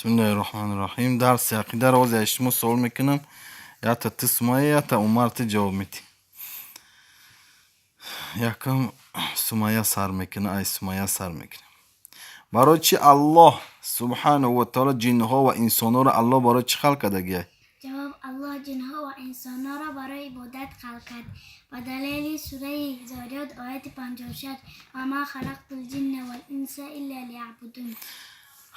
Бисмиллаҳи роҳмани роҳим. Дарси ақидаро ҳозир аз шумо суол мекунам. Якта ту, Сумайя, якта Умар, ту ҷавоб медиҳӣ. Якум Сумайя сар мекуна, ай Сумайя сар мекунем. Барои чӣ Аллоҳ субҳанаҳу ва таоло ҷинҳо ва инсонҳоро, Аллоҳ барои чӣ халқ кардагиай? Ҷавоб: Аллоҳ ҷинҳо ва инсонҳоро барои ибодат халқ кард. Ба далели сураи Зориёт, ояти 56: «Ва ма халақтул ҷинна вал инса илла лияъбудун».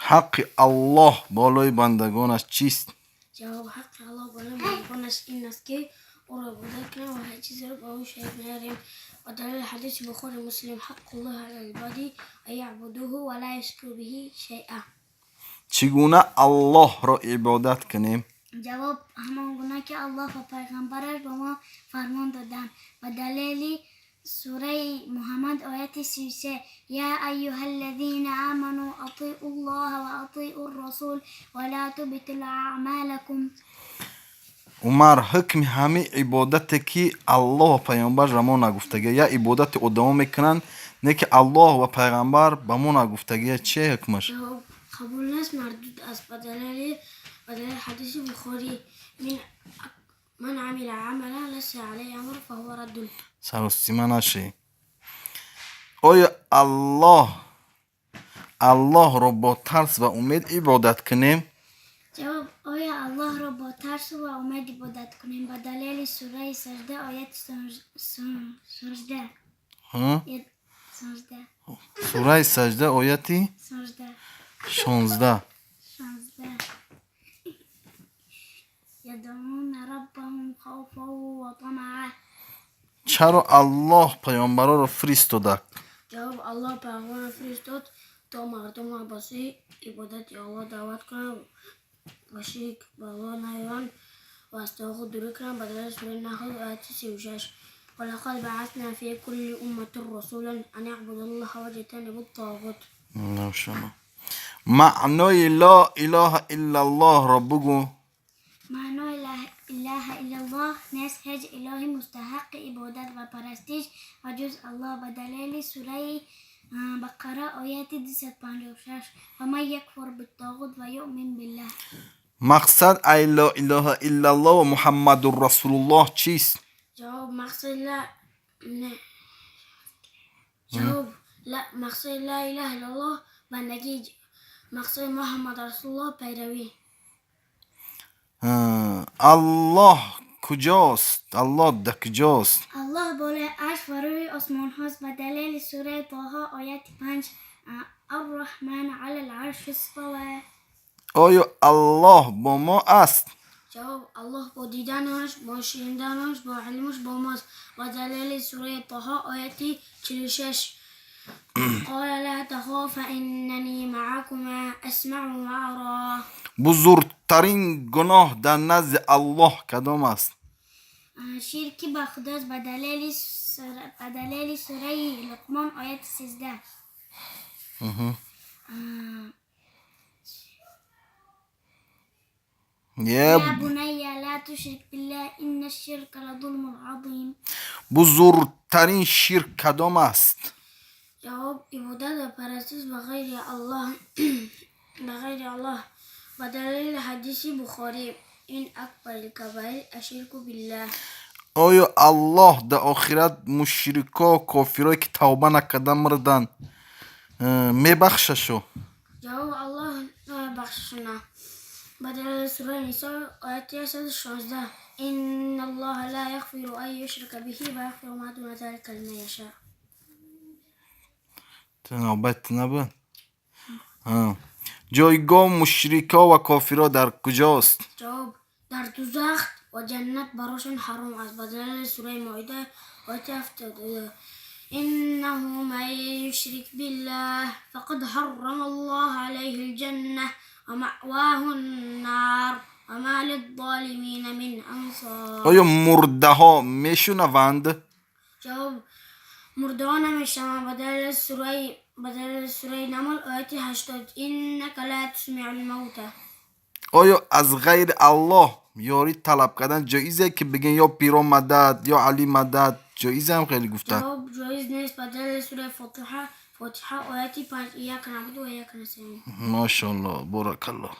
Ҳаққи Аллоҳ болои бандагонаш чист? Ҷавоб: ҳаққи Аллоҳ болои бандагонаш ин аст, ки ӯро ибодат кунем ва ҳеҷ чизеро ба ӯ шарик наёрем. Ба далели ҳадиси Бухори Муслим: «Ҳаққуллоҳи алал ибоди ан яъбудуҳу ва ла юшрику биҳи шайъа». Чӣ гуна Аллоҳро ибодат кунем? Ҷавоб: ҳамон гуна ки Аллоҳ ва пайғамбараш ба мо фармон доданд. Ба далели сураи Муҳаммад, ояти 33: «Я айюҳа аллазина аману атиу ллоҳа ва атиу ррасул ва ла тубтилу аъмалакум». Умар, ҳукми ҳамин ибодате, ки Аллоҳ ва пайғамбар ба мо нагуфтагия, як ибодати одамо мекунанд, не ки Аллоҳ ва пайғамбар ба мо нагуфтагия, чие ҳукмаш? Ҷавоб: қабул нест, мардуд аст. Ба далели ҳадиси Бухорӣ: «Ман амила амалан лайса алайҳи амру фаҳува раддун». Саросима нашӣ. Оё Аллоҳро бо тарс ва умед ибодат кунем? Ҷавоб: оё Аллоҳро бо тарсу ва умед ибодат кунем? Ба далели сураи Сажда, ояти 16. 16. Сураи Сажда, ояти 16. 16. 16: «Ядъуна раббаҳум хавфан ва тамаа». Чаро Аллоҳ паёмбароро фиристода? Ҷавоб: Аллоҳ пайғамбарро фиристод, то мардумро ба сӯи ибодати Аллоҳ даъват кунанд ва ширк ба Аллоҳ наёранд ва аз тоғут дурӣ кунанд. Ба далели сураи Наҳл, ояти 36: «Ва лақад баасна фи кулли умматин расулан ан яъбуду ллоҳа ваҷтанибу ттоғут». Машаллоҳ. Маънои ло илоҳа иллаллоҳро бугӯ. Маънои ла илаҳа иллаллоҳ: нест ҳеҷ илоҳи мустаҳаққи ибодат ва парастиш ба ҷуз Аллоҳ. Ба далели сураи Бақара, ояти 256: «Ва ман якфур биттоғут ва юъмин биллаҳ». Мақсад ай ло илоҳа иллаллоҳ ва Муҳаммадур расулуллоҳ чист? Ҷавоб: мақсади ла не, ҷавоб: мақсади ла илаҳа иллаллоҳ бандагӣ, мақсади Муҳаммад расулуллоҳ пайравӣ. Аллоҳ куҷост? Аллоҳ да куҷост? Аллоҳ болои арш ва рӯи осмонҳост. Ба далели сураи Тоҳо, ояти 5: «Арраҳману алал арши истава». Оё Аллоҳ бо мо аст? Ҷавоб: Аллоҳ бо диданаш, бо шуниданаш, бо илмаш бо мост. Ба далели сураи Тоҳо, ояти 46: «Қола ла тахофа иннани маакума асмау ва ара». Бузургтарин гуноҳ дар назди Аллоҳ кадом аст? Ширки ба худост. Ба далели сураи Луқмон, ояти 13. Я «Я бунайя ла тушрик биллаҳ, инна ширка ла зулмун азим». Бузургтарин ширк кадом аст? Ҷавоб: ибодат ва парастиш ба ғайри Аллоҳ, ба ғайри Аллоҳ. Ба далели ҳадиси Бухорӣ: «Ин акбарил кабаир аширку биллаҳ». Оё Аллоҳ дар охират мушрико, кофирое, ки тавба накарда мурданд, мебахшашу? Ҷавоб: Аллоҳ намебахшашона. Ба далели сураи Нисо, ояти 116: «Инна аллоҳа ла яғфиру ан юшрака биҳи ва яғфиру ма дуна залика лиман яша». Навбат набуд. Ҷойгоҳ мушрико ва кофиро дар куҷост? Ҷавоб: дар дузах ва ҷаннат барошон ҳаром аст. Ба далели сураи Моида, ояти 72: «Иннаҳу ман юшрик биллаҳ фақад ҳаррама аллоҳу алайҳи лҷанна ва маъвоҳу ннар ва ма лиззолимина мин ансор». Оё мурдаҳо мешунаванд? Ҷавоб: мурдаҳо намешунаванд. Ба далели сураи Намл, ояти 80: «Иннака ла тусмиу лмавта». Оё аз ғайри Аллоҳ ёрӣ талаб кардан ҷоизе, ки бигӯем: ё пиро мадад, ё Али мадад, ҷоизам хеле гуфтанд? Ҷавоб: ҷоиз нест. Ба далели сураи Фотиҳа, ояти 5: «Ияка набуду ва ияка настаин». Машоаллоҳ, боракаллоҳ.